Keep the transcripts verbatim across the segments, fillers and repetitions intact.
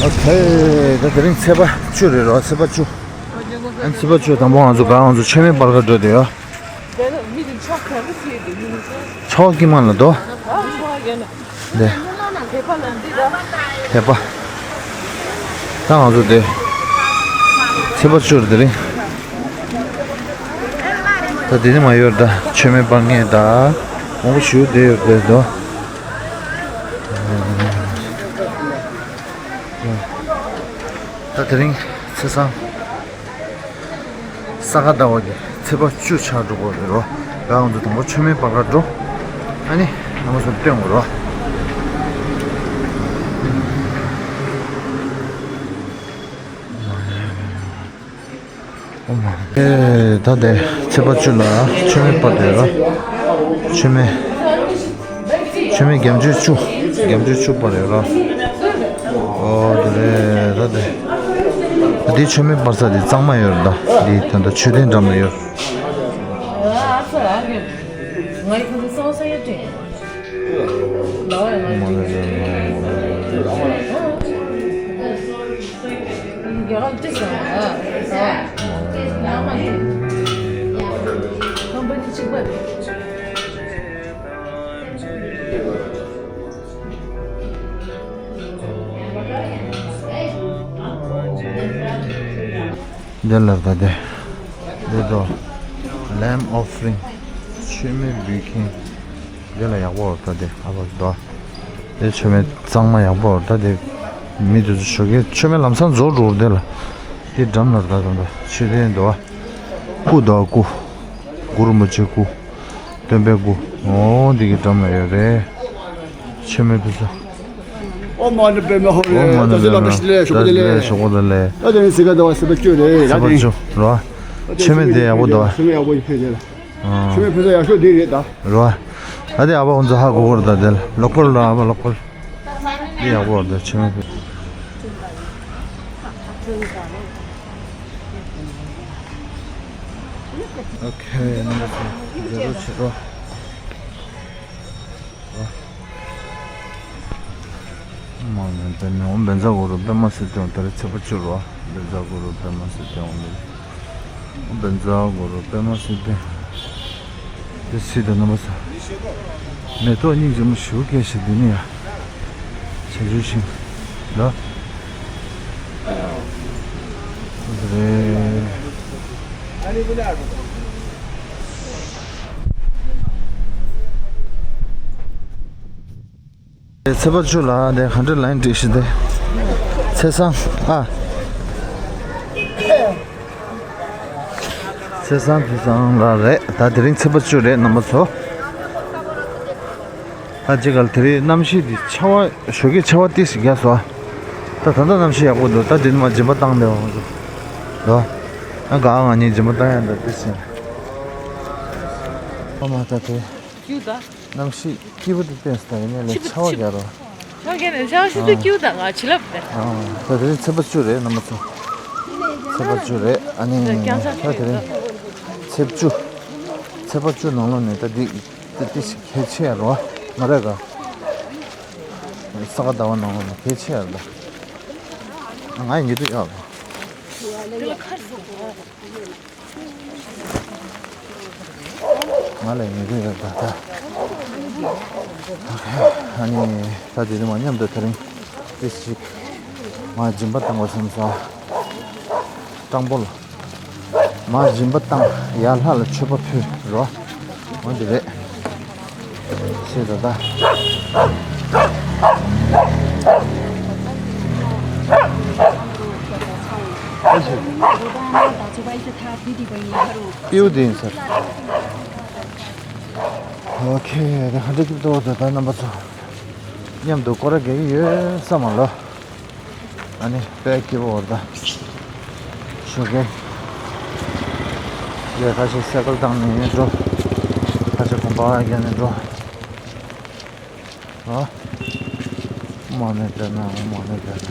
ཨོ་ཁེ། ད་དེ་རིང་ཚེས་པ་བཅུ་རེད་རོ། ཚེས་པ་བཅུ། ཨ་ཚེས་པ་བཅུ་དང་པོ་ང་ཚོ་ག་ང་ཚོ་མཆོད་མེ་སྤར་ག་འགྲོ་དེ་ཡོད། ཆོག་གི་མ་ལ་དོ། དེ། དེ་པ། ད་ང་ཚོ་དེ། ཚེས་པ་བཅུ་རེད་དེ་རིང་། ད་དེ་ནི་མ་ཡོད་ད། མཆོད་མེ་སྤར་ངེས་ད། མང་པོ་ཞུ་བསྡད་ཡོད་པས་དོ། ད་དེ་རིང་ཚེས་བཟང་། ས་ག་ཟླ་བ་གི་ཚེས་པ་བཅུ་ཆགས་འགྲོ་གི་རེད་རོ། ང་ཚོ་དང་པོ་མཆོད་མེ་སྤར་ག་འགྲོ། ཨ་ནི་རྣམ་པ་ཚོར་སྟོན་དགོས་རོ། ཨོ་མ། ཨེ། ད་དེ་ཚེས་པ་བཅུ་ལ་མཆོད་མེ་སྤར་དེ་ར། མཆོད་མེ། མཆོད་མེ་བརྒྱད་ཅུ་བཅུ། བརྒྱད་ཅུ་བཅུ་སྤར་ཡོད་ར། ཨོ་དེ་རེད་ད་དེ། དེ་མཆོད་མེ་སྤར་ས་དེ་གཙང་མ་ཡོད་ར་ད། དེ་ད་ད་མཆོད་རྟེན་འགྲམ་ལ་ཡོད། འདི་ལ་ད་དེ། འདི་དོ། Lamb offering། མཆོད་མེ་འབུལ་མཁན། འདི་ལ་ཡག་པོ་འོར་ད་དེ་ཨ་བ་དོ། འདི་མཆོད་མེ་གཙང་མ་ཡག་པོ་འོར་ད་དེ། མི་དེ་ཚོ་ཞོགས་ཀས་མཆོད་མེ་ལམ་སང་རྫོགས་འགྲོ་འདི་ལ། འདི་འགྲམ་ལ་ད་དོ་མཆོད་རྟེན་དོ། སྐུ་དོ་སྐུ། གུ་རུ་རིན་པོ་ཆེ་སྐུ། སྟོན་པའི་སྐུ། འོ་འདི་གི་འགྲམ་ལ་ཡོད་རེད། མཆོད་མེ་ཕུལ་ས། ཨོཾ་མ་ཎི་པདྨེ་ཧཱུྃ། ཨོཾ་མ་ཎི་པདྨེ་ཧཱུྃ། ཞོགས་པ་བདེ་ལེགས། ཞོགས་པ་བདེ་ལེགས། ད་དེ་ནི་ཚེས་པ་ཚེས་པ་བཅུ་རེད། ཚེས་པ་བཅུ་རོ། མཆོད་མེ་དེ་ཡག་པོ་འདུག་མཆོད་མེ་ཡག་པོ་ཡིན་ཕེབས་རེད། མཆོད་མེ་ཕུལ་ས་ཡག་ཤོས་འདི་རེད་ད། རོ། ད་དེ་ཨ་ཕ་ཁོང་ཚོ་ཧ་གོ་གོ་རེད་ད་དེ་ལ། ལོ་ཀལ་ར་ཨ་ཕ་ལོ་ཀལ། འདི་ཡག་པོ་རེད་ད་མཆོད་མེ་ཕུལ། ཨོ་ཁེ། ནང་ཚོ་རྒྱལ་པོ་བྱེད་རོགས། མ་ནས་པདྨེ། ཨོཾ་བཛྲ་གུ་རུ་པདྨ་སིདྡྷི་ཧཱུྃ། ད་རེས་ཚེས་པ་བཅུ་རོ། ཨོཾ་བཛྲ་གུ་རུ་པདྨ་སིདྡྷི་ཧཱུྃ། ཨོཾ་བཛྲ་གུ་རུ་པདྨ་སིདྡྷི། དེ་སྲིད་དུ་རྣམ་པ་ཚོ། མེ་ཏོག་སྙིང་རྗེ་མོ་ཞེ་པོ་སྐྱེས་ཤིང་འདི་ནི་ཡ། བྱང་ཆུབ་ཤིང་། ལ། རེད། ཚེས་པ་བཅུ་ལ་དེ་ག་འདྲ་ལན་བྲིས་ཤི་དེ། ཚེས་བཟང་ཨ། ཚེས་བཟང་ཚེས་བཟང་ལ་རེད་ད། དེ་རིང་ཚེས་པ་བཅུ་རེད་རྣམ་པ་ཚོ། ད་ཅི་ག་ལ་དེ་རིང་གནམ་གཤིས་དེ་ཆར་པ་ཞོགས་ཀས་ཆར་པ་ཏིས་ཤིག་བརྒྱབ་སོང་། ད་ད་ལྟ་གནམ་གཤིས་ཡག་པོ་འདུག་ད་དེ་ནི་མ་སྦྱིན་པ་བཏང་བསྡད་པ་ང་ཚོ་འདུག་ད་ག་ང་གཉིས་སྦྱིན་པ་བཏང་ཡ་འདུག་ཏིས་ཤིག་ཨ་མ་ད་དེ། ཡུ་ད། གནམ་གཤིས་སྐྱིད་པོ་དེ་བསྟན་སོང་ད། ཡིན་ནའི་ལས་ཆར་པ་རྒྱག་རོགས། ཆར་རྒྱག་ནས་ཆར་པ་ཤུགས་ཏུ་སྐྱིད་པོ་ད་ང་བྱིན་རླབས་དེ། ཨ། ད་དེ་རིང་ཚེས་པ་བཅུ་རེད་རྣམ་པ་ཚོ། ཚེས་པ་བཅུ་རེད་ཨ་ནི། ད་དེ་རིང་ཚེས་བཅུ། ཚེས་པ་བཅུ་ནང་ལོགས་ནས་ད་འདི་ཏི་ཏི་ཞིག་གལ་ཆེ་ཡ་རོ། ང་རེ་ག་ས་ག་ཟླ་བ་ནང་ལོགས་ནས་གལ་ཆེ་ཡ་རེད་ད། ང་ཡི་ཉེ་དུ་ཡོད་རོ། ང་ལ་ཉེ་དུ་ཡོད་ད་ད། ཨ་ནི་ད་དེ་རིང་མ་མཉམ་དུ་དེ་རིང་ཏི་ཞིག་མ་སྦྱིན་པ་བཏང་བ་སེམས་ས། སྤྲང་པོ་ལ། མ་སྦྱིན་པ་བཏང་ཡར་ལྷ་ལ་མཆོད་པ་ཕུལ་རོ། འོ་འདི་རེད། ཤེས་ད་ད། པིའུ་དེ་ཡིན་ཟེར། ཨོ་ཁེ། ད་ཧ་འདྲ་སྐྱིད་པོ་འདུག་ད་ད་རྣམ་པ་ཚོ་མཉམ་དུ་སྐོར་ར་རྒྱག་གི་ཡོད་ས་མ་ལོ། ཨ་ནི་དཔེ་སྐྱིད་པོ་འོར་ད། ཞོགས་ཀས། ཡ་ཁ་ཤས་སའི་ཀལ་བཏང་ནས་འགྲོ། ཁ་ཤས་གོམ་པ་བརྒྱབ་ནས་འགྲོ། ཨ། མ་ནས་དེ་ན་མ་ནས་དེ་ན།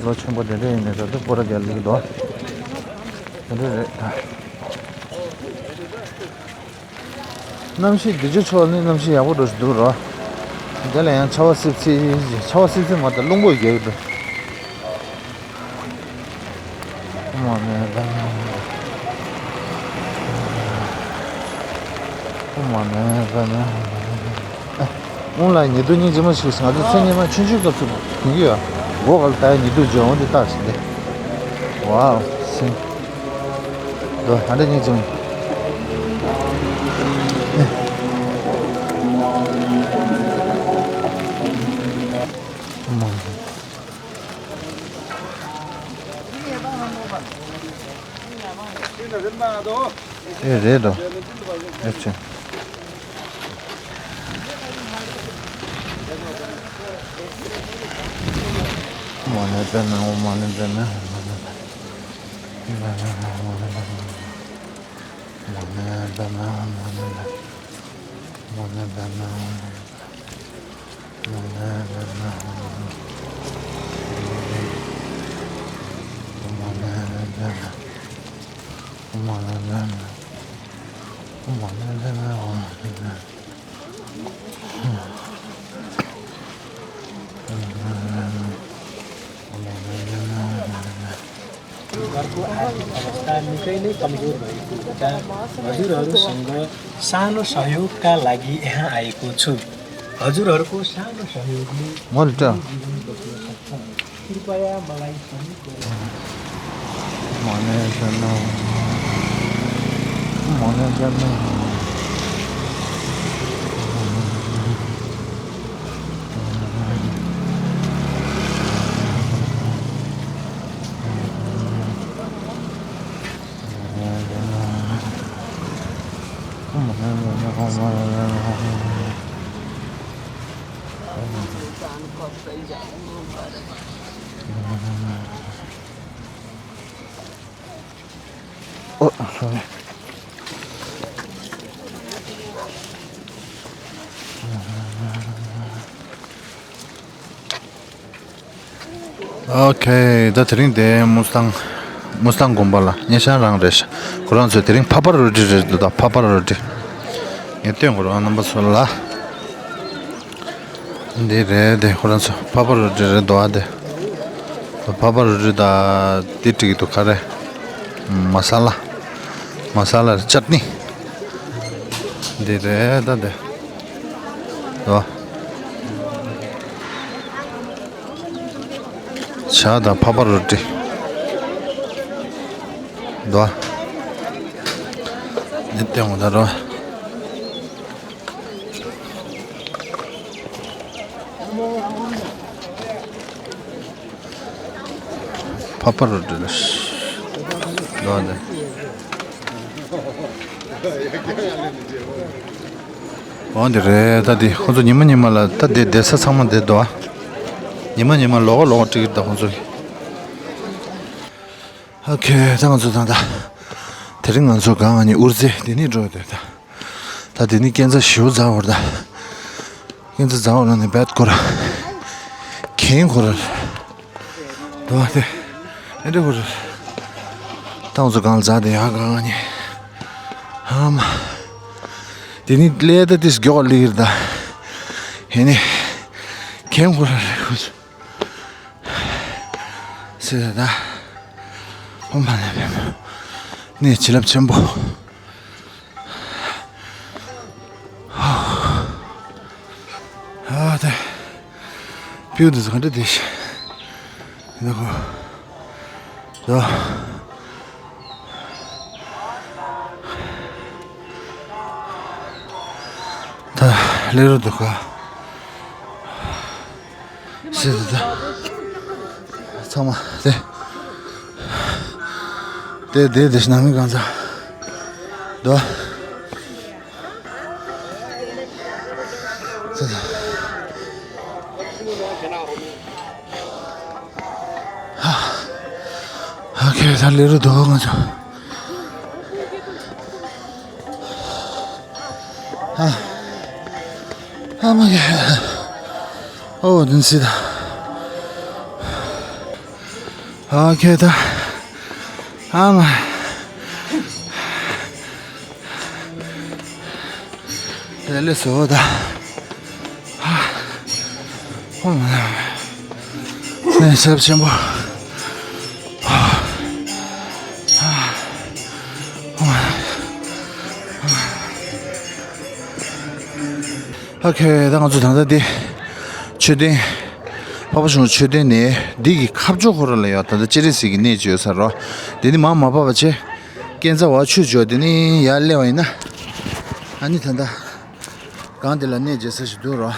ལོ་ཆེན་པོ་དེ་འདྲ་ཡིན་ནས་ད་དུང་སྐོར་ར་རྒྱག་ལུགས་འདུག་དེ་འདྲ་རེད་ད། གནམ་གཤིས་འདི་ཅུ་ཕྱོགས་ནི་གནམ་གཤིས་ཡག་པོ་འགྲོ་བཞིན་འདུག་རོ། དེ་ལ་ཡང་ཆར་པ་སིབ་སིབ། ཆར་པ་སིབ་སིབ་མ་གཏོགས་རླུང་པོ་རྒྱག་གི་འདུག་ཨོཾ་མ་ཎི་པདྨེ་ཧཱུྃ། ཨ། སྔོན་ལ་ཉི་གདུགས་སྙིང་རྗེ་མོ་ཞིག་ང་ཚོ་མཚན་ཉི་མ་ཆུང་ཆུང་སྐབས་སུ་གྱོན་གྱི་ཡོད། སྒོ་ག་ལ་ད་ཡང་ཉི་གདུགས་འཇོན་འོང་དེ་བཏགས་ཤིག་དེ། ཝའོ། སིང་། དོ་ཧ་འདྲ་སྙིང་རྗེ་མོ། ཨོཾ་མ་ཎི། ཨེ་རེད་དོ། ཨེ་ཅེ། ཨོཾ་མ་ཎི་པདྨེ་ཧཱུྃ། ཨོཾ་མ་ཎི་པདྨེ་ཧཱུྃ། ཨོཾ་མ་ཎི་པདྨེ་ཧཱུྃ། ཨོཾ་མ་ཎི་པདྨེ་ཧཱུྃ། ཨོཾ་མ་ཎི་པདྨེ་ཧཱུྃ། घरको आर्थिक अवस्था निकै नै कमजोर भएको हुँदा हजुरहरूसँग सानो सहयोगका लागि यहाँ आएको छु। हजुरहरूको सानो सहयोगले म त जीवन बस्न सक्छ। कृपया मलाई सहयोग गर्नुहोस्। ཨོ། སོ་རི། ཨོ་ཁེ། ད་དེ་རིང་དེ་མུ་སི་ཐང་། མུ་སི་ཐང་དགོན་པ་ལ་སྙེ་ཤང་རང་རེད་ཤག་ཁོ་རང་ཚོས་དེ་རིང་ཕ་པ་རོ་ཊི་རེད་འདུག་ད་ཕ་པ་རོ་ཊི། ངས་སྟོན་དགོས་རེད་རྣམ་པ་ཚོ་ལ། འདི་རེད་དེ་ཁོ་རང་ཚོ་ཕ་པ་རོ་ཊི་རེད་འདུག་ཨ་དེ། ཕ་པ་རོ་ཊི་ད་འདི་བྲིས་ཀྱི་འདུག་ག་རེ། མ་ས་ལ། མ་ས་ལ་ཅཊ་ནི། འདི་རེད་ད་དེ། འདུག་ཇ་དང་ཕ་པ་རོ་ཊི། འདུག་འདི་སྟོན་དགོས་ད་རོ། ཕ་པ་རོ་ཊི་ལ། འདུག་འདི། འོ་འདི་རེད་ད་འདི་ཁོ་ཚོ་ཉི་མ་ཉི་མ་ལ་ད་འདི་བསྡད་ས་ཚང་མ་འདི་འདུག་ཉི་མ་ཉི་མ་ལོགས་ཀ་ལོགས་ཀ་བྲིས་ཀྱི་ད་ཁོ་ཚོ་གི། ཨོ་ཁེ། ད་ང་ཚོ་ད་ད། དེ་རིང་ང་ཚོ་གང་ཨ་ནི་ཨུར་ཛེ་དེ་ནས་འགྲོ་ཡོད་ད། ད་དེ་ནི་སྐས་འཛེག་ཞེ་པོ་ཛ་འོར་ད། སྐས་འཛེག་ཛ་འོར་ན་ནི་བད་ཁོ་ར། གན་ཁོ་ར། དོ་དེ། ཨེ་འདྲ་ཁོ་ར། ད་ང་ཚོ་གང་ལ་ཛ་དེ་ཡ་གང་ཨ་ནི། ཨ་མ། དེ་ནི་ལས་ད་དེ་མགྱོགས་ལི་ར་ད། ཨེ་ནི། གན་ཁོ་ར་རེད་ཁོ་ཚོ། སི་ད་ད། ཨོཾ་མ་ཎི་པདྨེ། གནས་བྱིན་རླབས་ཆེན་པོ། ཨ་ད། བིའུ་འདི་ཚོ་ག་འདྲ་བདེ་ཤག་ཡིན་ན་ཁོ། ད། ད་སླེབས་རོགས་འདུག་ག་སྲིད་དུ་ད། ཚང་མ་དེ། དེ་དེ་དེ་ནང་མི་གང་ཚ། ད། ཚ་ཚ། ཨ་ཁེ་ད་སླེབས་རོགས་འདུག་ག་ང་ཚོ། ཨ། ཨ་མ་ཡ། ཨོ་དེ་ནི་སྲིད་ད། ཨ་ཁེ་ད། ཨ་མ། དེ་ལས་སོ་ད། གནས་ཚབས་ཆེན་པོ། ཨོ་ཁེ། ད་ང་ཚོ་ད་ལྟ་འདི་མཆོད་རྟེན། འཕགས་པ་ཆུང་མཆོད་རྟེན་ནས་འདི་གི་ཁ་ཕྱོགས་ཁོ་ར་ལ་ཡོད། ད་ལྟ་སྤྱན་རས་གཟིགས་ཀྱི་གནས་ཅིག་ཡོད་ས་རེད། འདི་ནས་མར་མ་བབས་པ་བྱས། རྐྱེན་རྩ་བ་ཆུ་འཇོག་འདི་ནས་ཡར་སླེབས་པ་ཡིན་ན། ཨ་ནི་ད་ལྟ་སྒང་འདི་ལ་གནས་མཇལ་ས་ཞིག་འདུག་རོ།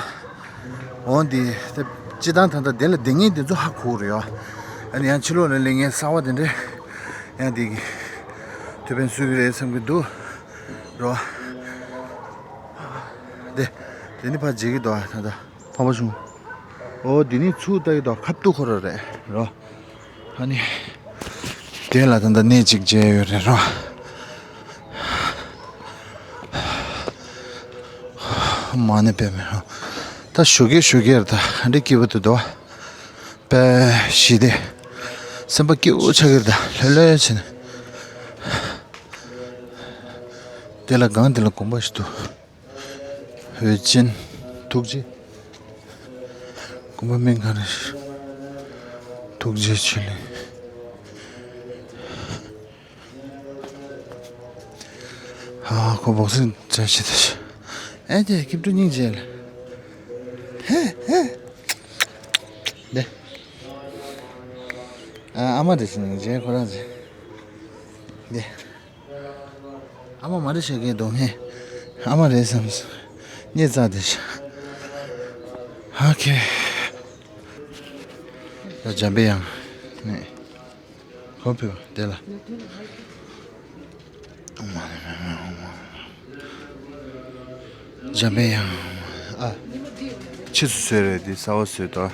འོ་འདི་ད་སྤྱིར་བཏང་ད་ལྟ་འདི་ལ་སྡོད་མཁན་འདི་ཚོ་ཧ་གོ་གི་རེད་ཡ། ཨ་ནི་ཡང་ཕྱི་ལོགས་ལ་སླེབས་མཁན་གསར་པ་དེ་འདྲས་ཡང་འདི་གི་ཐུགས་ཕན་གསོས་ཀྱི་རེད་བསམ་གྱི་འདུག་རོ། འདི་འདི་ནི་ཕར་མཇལ་གྱི་འདུག་ད་ལྟ། འཕགས་པ་ཆུང་། འོ་འདི་ནི་ཚུར་ལྟ་གི་འདུག་ཁ་ཐུག་ཁོ་ར་རེད་རོ། ཨ་ནི། དེ་ལ་ད་ལྟ་གནས་གཅིག་མཇལ་ཡོད་རེད་རོ། མ་ཎི་པདྨེ་ཧཱུྃ། ད་ཞོགས་ཀས་ཞོགས་ཀས་རེད། ད་ག་འདྲའི་སྐྱིད་པོ་འདུག་དོ། དཔེ་ཞི་བདེ། སེམས་པ་སྐྱིད་པོ་ཆགས་ཀྱི་རེད། ད་ལྷོད་ལྷོད་བྱས་ནས། དེ་ལ་སྒང་དེ་ལ་དགོན་པ་ཞིག་འདུག་འོད་ཆེན། ཐུགས་རྗེ། དགོན་པ་མིང་ག་རེ། ཐུགས་རྗེ་ཆོས་གླིང་། ཨ་ཁོ་བོག་སིང་བྱ་ཤི་ད་ཤི། ཨེ་ཅེ་སྐྱིད་སྡུག་སྙིང་རྗེ་ལ། ཧེ་ཧེ། འདི། ཨ་ཨ་མ་དེ་ཤི་ནང་རྗེ་ཁོ་རང་རྗེ། འདི། ཨ་མ་མ་རེད་ཤག་གི་གདོང་ངན། ཨ་མ་རེད་བསམ་སོང་། སྙད་བཙག་བསྡད་ཤག་ཨོ་ཁེ། ད་འཇམ་པའི་དབྱངས། ནས། གོ་ཕེབས་དེ་ལ། འཇམ་པའི་དབྱངས། ཨ། ཕྱིས་སུ་བཟོས་རེད་དེ་གསར་པ་བཟོས་ཏོ།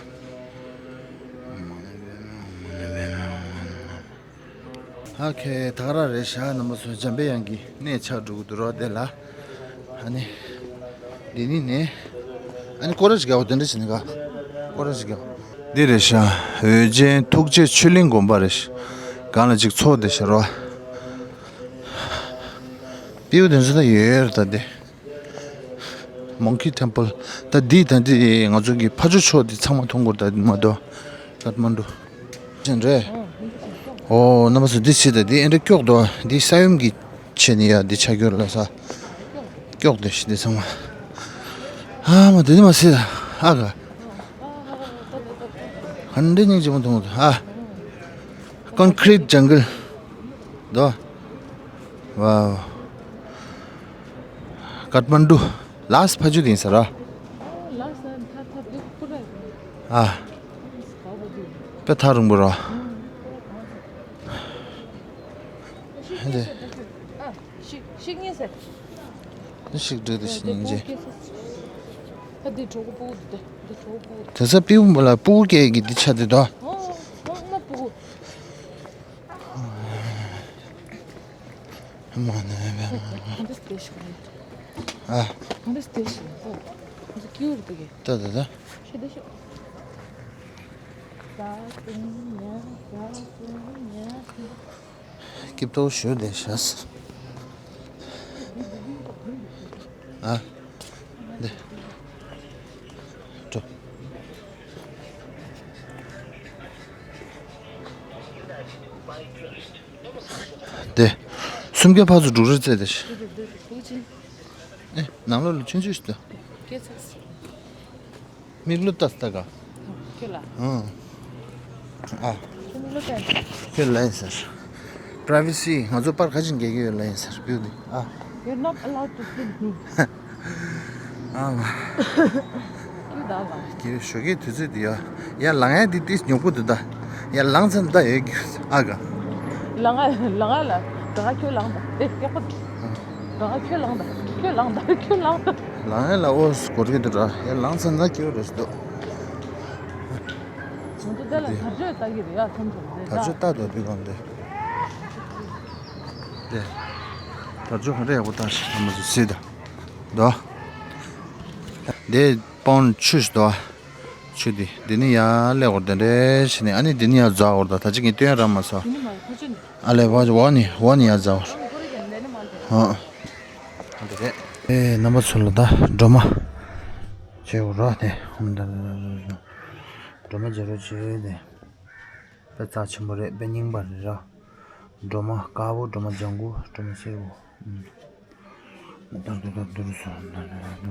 ཨ་ཁེ། ད་ག་རང་རེད་ཤག་རྣམ་པ་ཚོ། འཇམ་པའི་དབྱངས་ཀྱི་གནས་ཆགས་འགྲོ་གི་འདུག་རོ་དེ་ལ། ཨ་ནི། འདི་ནི་ནས། ཨ་ནི་སྐོར་ར་ཞིག་རྒྱག་དགོས། དེ་འདྲ་བྱས་ནས་ག་སྐོར་ར་ཞིག་རྒྱག་འདི་རེད་ཤག་འོད་ཆེན་ཐུགས་རྗེ་ཆོས་གླིང་དགོན་པ་རེད་ཤག་སྒང་ལ་ཅིག་ཚོགས་བསྡད་ཤག་རོ། སྤྲེའུ་དེ་ཚོ་ད་ཡོད་ཡོད་རེད་ད་དེ། Monkey Temple། ད་འདི་ད་འདི་ང་ཚོ་གི་ཕ་ཇོ་ཕྱོགས་འདི་ཚང་མ་མཐོང་གི་རེད་ད། མ་གཏོགས་ཀཏ་མན་ཌུ་ཅན་རེད། ཨོ་རྣམ་པ་ཚོ་འདི་ཕྱི་ད་འདི་ཨེ་འདྲ་སྐྱོག་འདུག་འདི་ས་ཡོམ་གྱི་ཆེད་ནས་ཡ་འདི་ཆགས་ཀྱི་ཡོད་ལ་ས། སྐྱོག་འདི་ཤི་འདི་ཚང་མ། ཨ་མ་འདི་ནི་མ་སྲིད་ཨ་ག་ག་འདྲ་སྙིང་རྗེ་མོ་མཐོང་གི་འདུག་ཨ། Concrete jungle། དོ། ཝའོ། ཀཏ་མན་ཌུ། ལཱས་ཕ་ཇུ་དེ་ཡིན་ས་ར། ཨ། དཔེ་ཐག་རིང་པོ་ར། ཧེ་དེ། ཤིག་འདྲེ་དེ་ཤི་སྙིང་རྗེ། དེ་ས་པིའུ་མོ་ལ་སྤུ་གུ་སྐྱེ་གི་འདི་ཆ་དེ་དོ། ཨ། ད་ད་ད། སྐྱིད་པོ་ཞུ་བསྡད་ཤག་ཨ། འདི། འགྲོ། འདི། སུམ་བརྒྱ་ཕར་ཚུར་འགྲོ་རེས་བྱས་ཏེ། ཨེ། ནང་ལོགས་ལ་ཆུང་ཆུང་ཞིག་འདུག་མིག་ལོ་ལྟ་ལྟ་ག་ཁྱོད་ལ། ཨང་། ཨ། ཁྱོད་མིག་ལོ་ལྟ། ཁྱོད་ལ་ཡིན་ཟེར། Privacy། ང་ཚོ་པར་ག་ཅིག་འགེལ་གྱི་ཡོད་ལ་ཡིན་ཟེར། བེའུ་འདི། ཨ། You're not allowed to film me. ཨ་མ། ཁྱོད་ད་ལ། ཁྱོད་ཞོགས་ཀའི་དུས་ཚོད་འདི་ཡ། ཡར་ལངས་ཡ་འདི་ཏིས་ཉོག་པོ་འདུག་ད། ཡར་ལངས་ཚར་ད་ཡོད་རྒྱུ་ཨ་ག་ལངས་ཡ་ལངས་ཡ་ལ་ད་ཁྱོད་ལངས་ད། ཨེ་ཡག་པོ། ད་ཁྱོད་ལངས་ད། ཁྱོད་ལངས་ད། ཁྱོད་ལངས་ད། ལངས་ཡ་ལ་ཨོ་སྐོར་གྱི་འདུག་ར། ཡར་ལངས་ཚར་ན་སྐྱིད་པོ་རེད་འདུག་ང་ཚོ་དེ་ལ་དར་ལྕོག་ལྟ་གི་རེད་ཡ། མཚམས་མཚམས་རེད་ད། དར་ལྕོག་ལྟ་འདུག་དེ་གང་དེ། དེ། དར་ལྕོག་ག་འདྲ་ཡག་པོ་ལྟ་ཞིག་ཨ་མ་ཚོ་སྲིད་ད། དོ། དེ་སྤང་ཆུ་ཞིག་དོ། ཆུ་དེ་དེ་ནི་ཡར་སླེབས་འོར་དེ་འདྲས་བྱས་ནས། ཨ་ནི་དེ་ནི་ཡར་འཛེག་འོར་ད། ད་ཅི་ངས་སྟོན་ར་མ་སོ། དེ་ནི་མ་ཁ་ཆུ་ནི། ཨ་ལས་བ་འོ་ནི་འོ་ནི་ཡར་འཛེག་འོར། ཨོ་ཁོ་རེ་ཀན་ལེ་ནི་མ་ལེ། ཨ། འདི་རེད། ཨེ་རྣམ་པ་ཚོ་ལ་ད་སྒྲོལ་མ་བྱེད་འོ་ར་དེ་ཧོམ་ད། སྒྲོལ་མ་བྱེད་རོགས་བྱེད་དེ། དཔེ་རྩ་ཆེན་པོ་རེད། དཔེ་རྙིང་པ་རེད་ར། སྒྲོལ་མ་དཀར་པོ། སྒྲོལ་མ་ལྗང་གུ། སྒྲོལ་མ་སེར་པོ། ཨུམ། དར་དུ་དར་དུ་རུ་སོ། དར་དུ་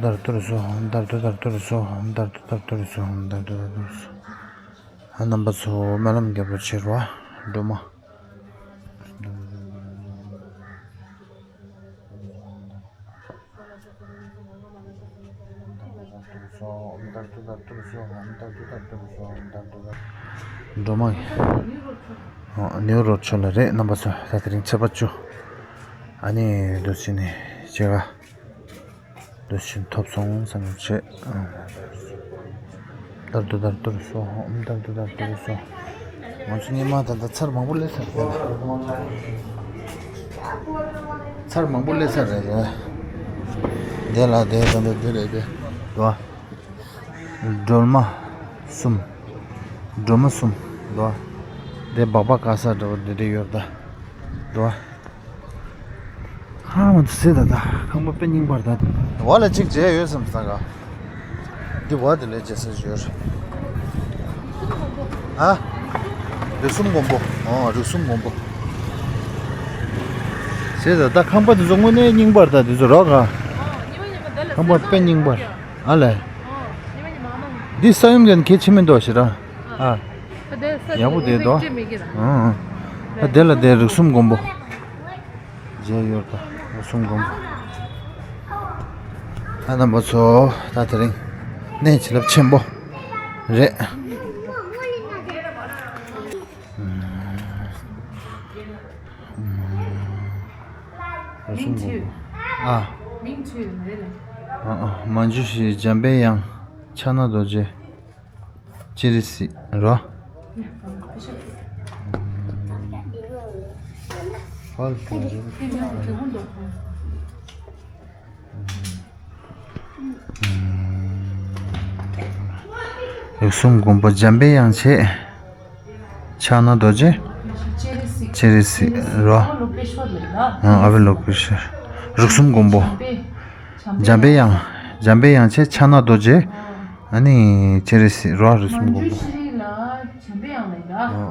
དར་དུ་རུ་སོ། ཨོཾ་དར་དུ་དར་དུ་རུ་སོ། ཨོཾ་དར་དུ་དར་དུ་རུ་སོ། ཨོཾ་དར་དུ་དར་དུ་རུ་སོ། ཨོཾ་དར་དུ་དར་དུ་རུ་སོ། ཨ། རྣམ་པ་ཚོ་སྨོན་ལམ་རྒྱབ་རོགས་བྱེད་རོགས། སྒྲོལ་མ། སྒྲོལ་མ། ཨ། ནེའུ་རོ་ཆོ་ལ་རེད། རྣམ་པ་ཚོ་ད་དེ་རིང་ཚེས་པ་བཅུ། ཨ་ནི་འདུག་སེ་ནས་བྱེད་ག་འདུག་སེ་ཐོབ་སོང་བསམ་བྱས། ཨ། དར་དུ་དར་དུ་རུ་སོ། ཨོཾ་དར་དུ་དར་དུ་རུ་སོ། ང་ཚོ་སྔོན་མ་ད་ལྟ་ཚར་མང་པོ་སླེབས་ཚར་རེད། ཚར་མང་པོ་སླེབས་ཚར་རེད། དེ་ལ་དེ་ད་ལྟ་དེ་རེད་དེ། དོ། སྒྲོལ་མ་གསུམ། སྒྲོལ་མ་གསུམ། དོ། དེ་སྦག་སྦག་ག་ས་འདྲ་བོ་དེ་འདྲ་ཡོད་ད། དོ། ཧ་མ་དུ་སེ་ད་ད་ཁང་པ་དཔེ་རྙིང་པར་ད། བ་ལ་གཅིག་བྱས་ཡོད་བསམ་སང་ག་འདི་བ་དེ་ལས་བྱས་ས་ཞོར། ཨ། རིགས་གསུམ་མགོན་པོ། ཨོ། རིགས་གསུམ་མགོན་པོ། སེ་ད་ད་ཁང་པ་དེ་ཚོ་དངོས་གནས་རྙིང་པར་ད་དེ་ཚོ་རོགས་ག་ཁང་པ་དཔེ་རྙིང་པར། ཨ་ལས། འདི་ས་ཡོམ་གྱི་གལ་ཆེ་མི་འདུག་ཞེ་དྲག་ཨ། ཡག་པོ་དེ་འདུག་ཨང་། ཨ། དེ་ལ་དེ་རིགས་གསུམ་མགོན་པོ། མཇལ་ཡོད་ད། རིགས་གསུམ་མགོན་པོ། ཨ། རྣམ་པ་ཚོ་ད་དེ་རིང་གནས་བྱིན་རླབས་ཆེན་པོ་རེད། རིགས་གསུམ་མགོན་པོ། ཨ། མིང་ཆོས་རེད་ལ། ཨ། ཨ། མ་འཇུ་ཞིག་འཇམ་པའི་དབྱངས། ཕྱག་ན་རྡོ་རྗེ། སྤྱན་རས་གཟིགས་རོ། རིགས་གསུམ་མགོན་པོ་འཇམ་པའི་དབྱངས་བྱས། ཕྱག་ན་རྡོ་རྗེ། སྤྱན་རས་གཟིགས་རོ། ཨ། ཨ་བི་ལོ་ཀེ་ཤ་ར། རིགས་གསུམ་མགོན་པོ། འཇམ་པའི་དབྱངས། འཇམ་པའི་དབྱངས་བྱས། ཕྱག་ན་རྡོ་རྗེ། ཨ་ནི་སྤྱན་རས་གཟིགས་རོ། རིགས་གསུམ་མགོན་པོ། ཨ།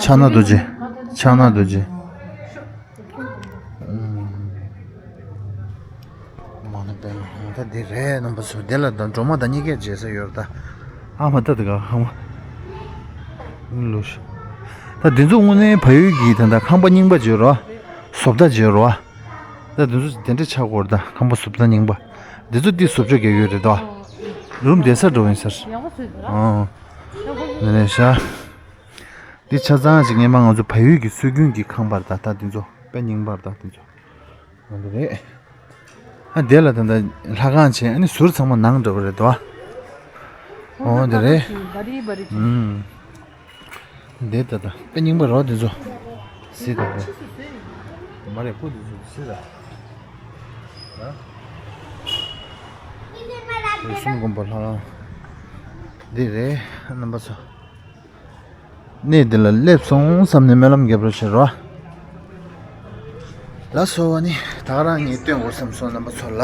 ཕྱག་ན་རྡོ་རྗེ། ཕྱག་ན་རྡོ་རྗེ། མ་ཎི་པདྨ། ད་འདི་རེད། རྣམ་པ་ཚོ་དེ་ལ་ད་སྒྲོལ་མ་དང་གཉིས་ཀས་མཇལ་ས་ཡོད་རེད་ད། ཨ་མ་ད་དེ་ག་ཨ་མ་ལུ་ཤ། ད་འདི་ཚོ་དངོས་གནས་བལ་ཡུལ་གྱི་ད་ད་ཁང་པ་རྙིང་པ་བརྗོད་རོ། བཟོ་ལྟ་བརྗོད་རོ། ད་འདི་ཚོ་དེ་འདྲ་ཆགས་ཀྱི་ཡོད་རེད་ད། ཁང་པ་བཟོ་ལྟ་རྙིང་པ། འདི་ཚོ་འདི་བཟོ་བཅོས་རྒྱག་ཡོད་རེད་ད། རུམ་བསྡད་ས་འགྲོ་ཡིན་ཟེར། ཨ། འདི་ནས་ཤ། འདི་ཆ་ཚང་ཞིག་སྔོན་མ་ང་ཚོ་བལ་ཡུལ་གྱི་སྲོལ་རྒྱུན་གྱི་ཁང་པར་ད་ད་འདི་ཚོ་དཔེ་རྙིང་པར་ད་འདི་ཚོ། འོ་འདི་རེད། ཨ། དེ་ལ་ད་ལྟ་ལྷ་ཁང་བྱས། ཨ་ནི་ཟུར་ཚང་མ་ནང་འདྲ་བོ་རེད་དོ། འོ་འདི་རེད། ཨུམ། འདི་ད་ད་དཔེ་རྙིང་པ་རོ་འདི་ཚོ། སི་ད་ད། མ་རེད། ཀོ་འདི་ཚོ་སི་ད། ཨ། རིགས་གསུམ་མགོན་པོ་ལྷ་ཁང་། འདི་རེད། རྣམ་པ་ཚོ། གནས་འདི་ལ་སླེབས་སོང་བསམ་ནས་སྨོན་ལམ་རྒྱབ་རོགས་བྱེད་རོགས། ལགས་སོ། ཨ་ནི་ད་ག་རང་ངས་སྟོན་དགོས་བསམ་སོང་རྣམ་པ་ཚོ་ལ།